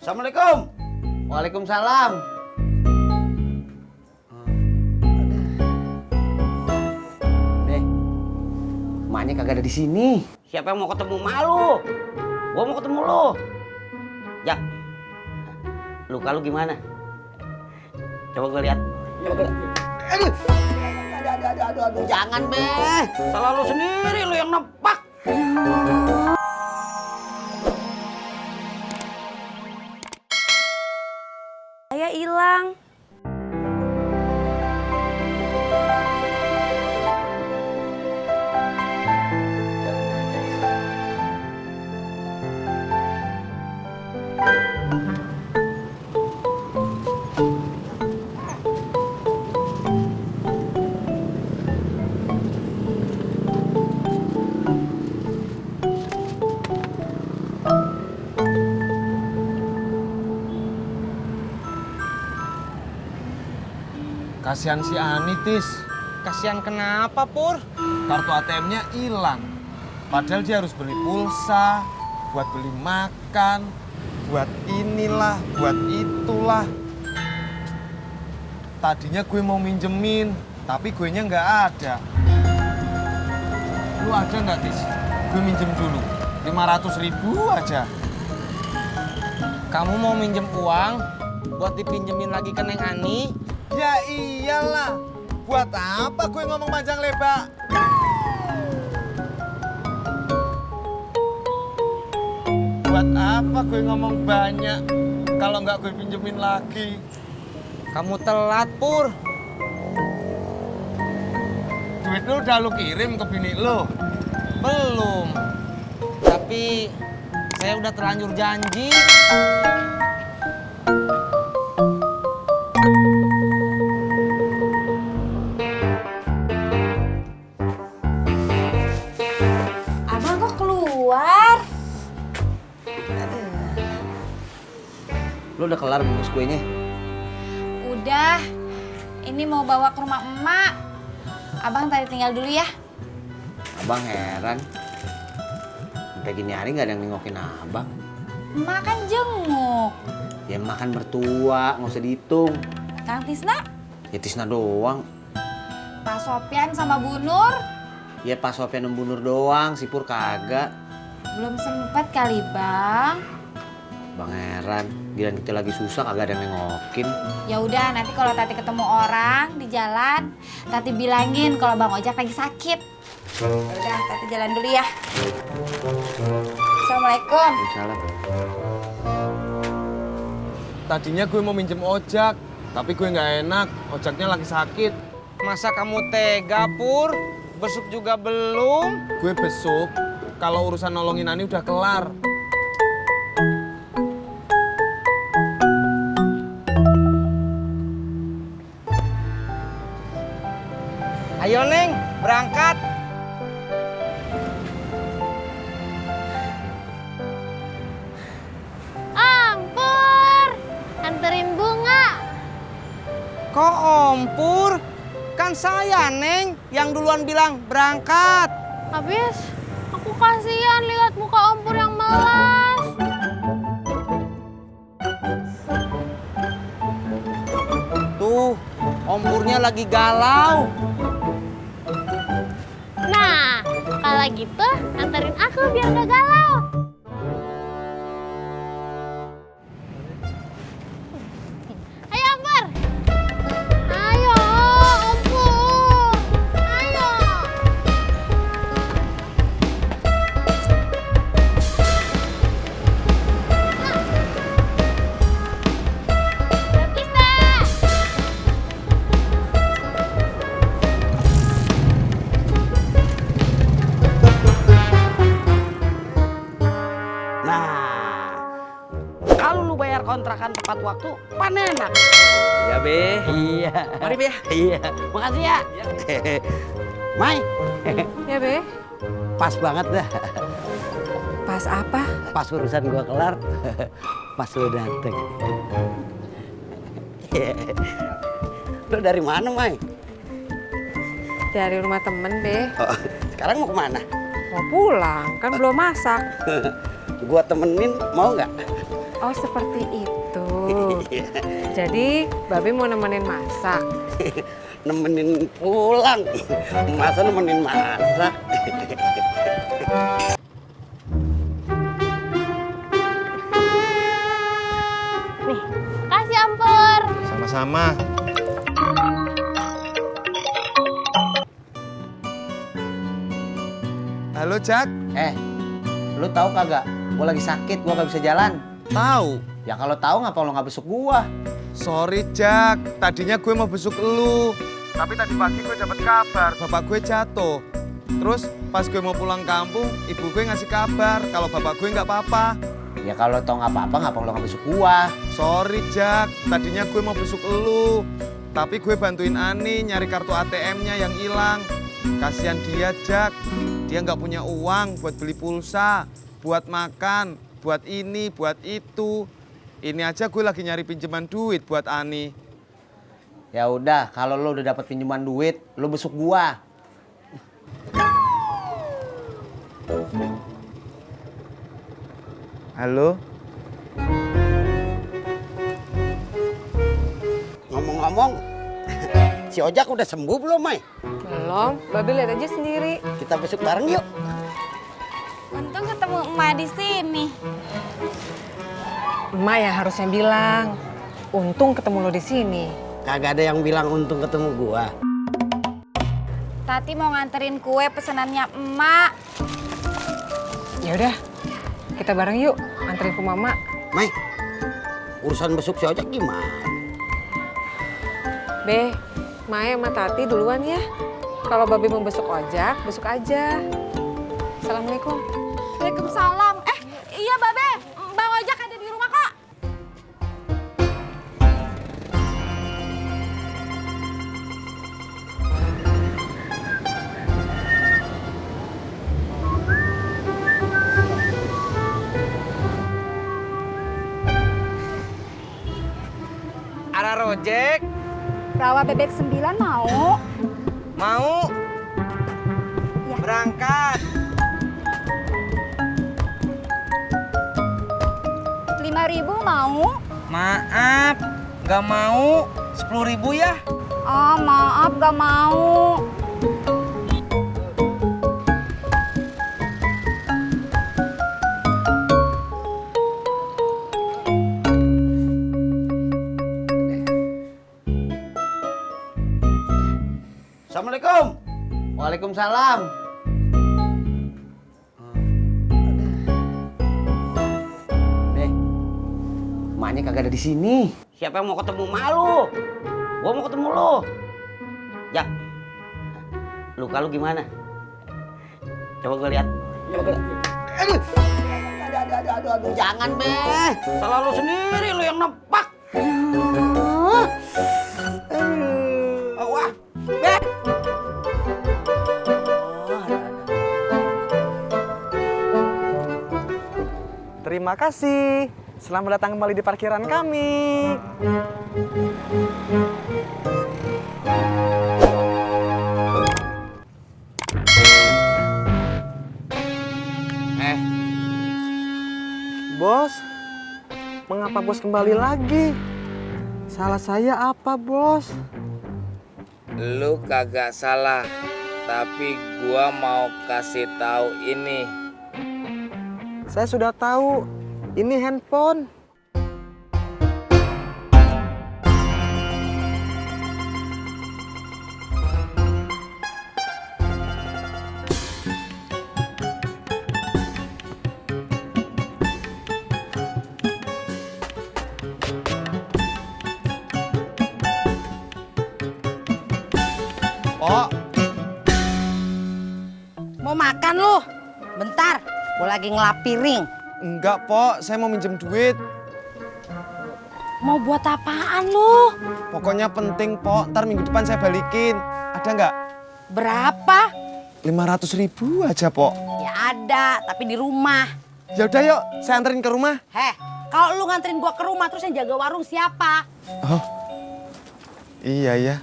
Assalamualaikum. Waalaikumsalam. Emaknya kagak ada di sini. Siapa yang mau ketemu malu? Gua mau ketemu lo. Jak, luka lu gimana? Coba gue lihat. Coba gue lihat. Aduh, jangan be. Salah lu sendiri, lu yang nepak. Saya hilang. Kasihan si Ani, Tis. Kasihan kenapa, Pur? Kartu ATM-nya hilang. Padahal dia harus beli pulsa, buat beli makan, buat inilah, buat itulah. Tadinya gue mau minjemin, tapi gue nya nggak ada. Lu ada nggak, Tis? Gue minjem dulu, 500.000 aja. Kamu mau minjem uang buat dipinjemin lagi ke Neng Ani? Ya iyalah, buat apa gue ngomong panjang lebar? Buat apa gue ngomong banyak kalau nggak gue pinjemin lagi? Kamu telat, Pur. Duit lu udah lu kirim ke bini lu? Belum. Tapi saya udah terlanjur janji. Abang kok keluar? Lu udah kelar bungkus kuenya? Udah. Ini mau bawa ke rumah emak. Abang tadi tinggal dulu ya. Abang heran. Sampai gini hari nggak ada yang nengokin abang. Emak kan jenguk. Ya makan mertua, nggak usah dihitung. Kang Tisna, Ya Tisna doang. Pak Sopyan sama Bu Nur Ya Pak Sofyan dan Bu Nur doang, si Pur kagak. belum sempet kali bang. Bang heran, giliran kita lagi susah kagak ada yang nengokin. Ya udah nanti kalau Tati ketemu orang di jalan, Tati bilangin kalau Bang Ojak lagi sakit. Udah, Tati jalan dulu ya. Assalamualaikum. Salam. Tadinya gue mau minjem ojek, tapi gue nggak enak, ojaknya lagi sakit. Masa kamu tega, Pur? Besuk juga belum? Gue besuk kalau urusan nolongin Ani udah kelar. Ayo, Neng, berangkat. Ampur, anterin bunga. Kok Om Pur? Kan saya, Neng, yang duluan bilang berangkat. Habis, aku kasihan lihat muka Om Pur yang melas. Tuh, Om Purnya lagi galau. Nah, kalau gitu anterin aku biar gak galau. Ayo Ampur. Ayo Om Pur. Ayo. Bisa. Nah, kalau lu bayar kontrakan tepat waktu, pan enak. Iya be. Iya. Mari be ya. Iya. Makasih ya. Mai. Ya Be, Pas banget dah. pas apa? Pas urusan gua kelar, pas lu dateng. Lu dari mana, Mai? Dari rumah temen, Be. Oh, sekarang mau kemana? Mau pulang, kan belum masak. Gua temenin, mau nggak? Oh seperti itu. Jadi Babe mau nemenin masak. Nemenin pulang. Masa nemenin masak? Nih, kasih Ampur. Sama-sama. Halo, Jak. Lu tahu kagak? Gua lagi sakit, gua nggak bisa jalan. Tahu? Ya kalau tahu ngapa lu nggak besuk gua? Sorry, Jak. Tadinya gue mau besuk lu. Tapi tadi pagi gue dapat kabar bapak gue jatuh. Terus pas gue mau pulang kampung, ibu gue ngasih kabar kalau bapak gue nggak apa-apa. Ya kalau tahu nggak apa-apa, ngapa lu nggak besuk gua? Sorry, Jak. Tadinya gue mau besuk lu. Tapi gue bantuin Ani nyari kartu ATM-nya yang hilang. Kasihan dia, Jak. Dia nggak punya uang buat beli pulsa, buat makan, buat ini, buat itu. Ini aja gue lagi nyari pinjaman duit buat Ani. Ya udah, kalau lu udah dapat pinjaman duit, lu besuk gua. Halo? Ngomong-ngomong, si Ojak udah sembuh belum, Mai? Belum, Babe lihat aja sendiri. Kita besuk bareng yuk. Untung ketemu emak di sini. Emak yang harusnya bilang, untung ketemu lo di sini. Kagak ada yang bilang untung ketemu gua. Tati mau nganterin kue pesanannya emak. Ya udah, kita bareng yuk, anterin ke Mama. Mai, urusan besuk si Ojak gimana? Be, Mae sama Tati duluan ya. Kalau Babe mau besuk Ojak, besuk aja. Assalamualaikum. Waalaikumsalam. Iya Babe, Bang Ojak ada di rumah kok. Ada rojek? Rawa bebek 9 mau? Mau? Ya. Berangkat. 5.000 mau? Maaf, nggak mau. 10.000 ya? Oh maaf gak mau. Assalamualaikum. Waalaikumsalam. Emaknya kagak ada di sini. Siapa yang mau ketemu malu? Gua mau ketemu lo. Jak, luka lu gimana? Coba gua lihat. Coba gua lihat. Aduh. Aduh, jangan be. Salah lu sendiri, lu yang nepak. Wah, be. Terima kasih. Selamat datang kembali di parkiran kami. Bos, mengapa bos kembali lagi? Salah saya apa, bos? Lu kagak salah, tapi gua mau kasih tahu ini. Saya sudah tahu, ini handphone. Pok, Mau makan lu? Bentar, gue lagi ngelap piring. enggak, Pok. Saya mau minjem duit. Mau buat apaan lu? Pokoknya penting, Pok. Ntar minggu depan saya balikin. Ada nggak? Berapa? 500.000 aja, Pok. Ya ada, tapi di rumah. Ya udah yuk, saya anterin ke rumah. Heh, kalau lu nganterin gua ke rumah terus yang jaga warung siapa? Oh, iya ya.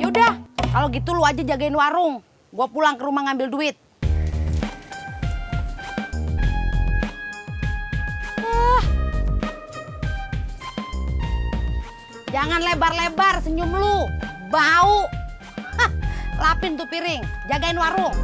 Yaudah, kalau gitu lu aja jagain warung. Gua pulang ke rumah ngambil duit. Jangan lebar-lebar senyum lu. Bau. Hah, lapin tuh piring, jagain warung.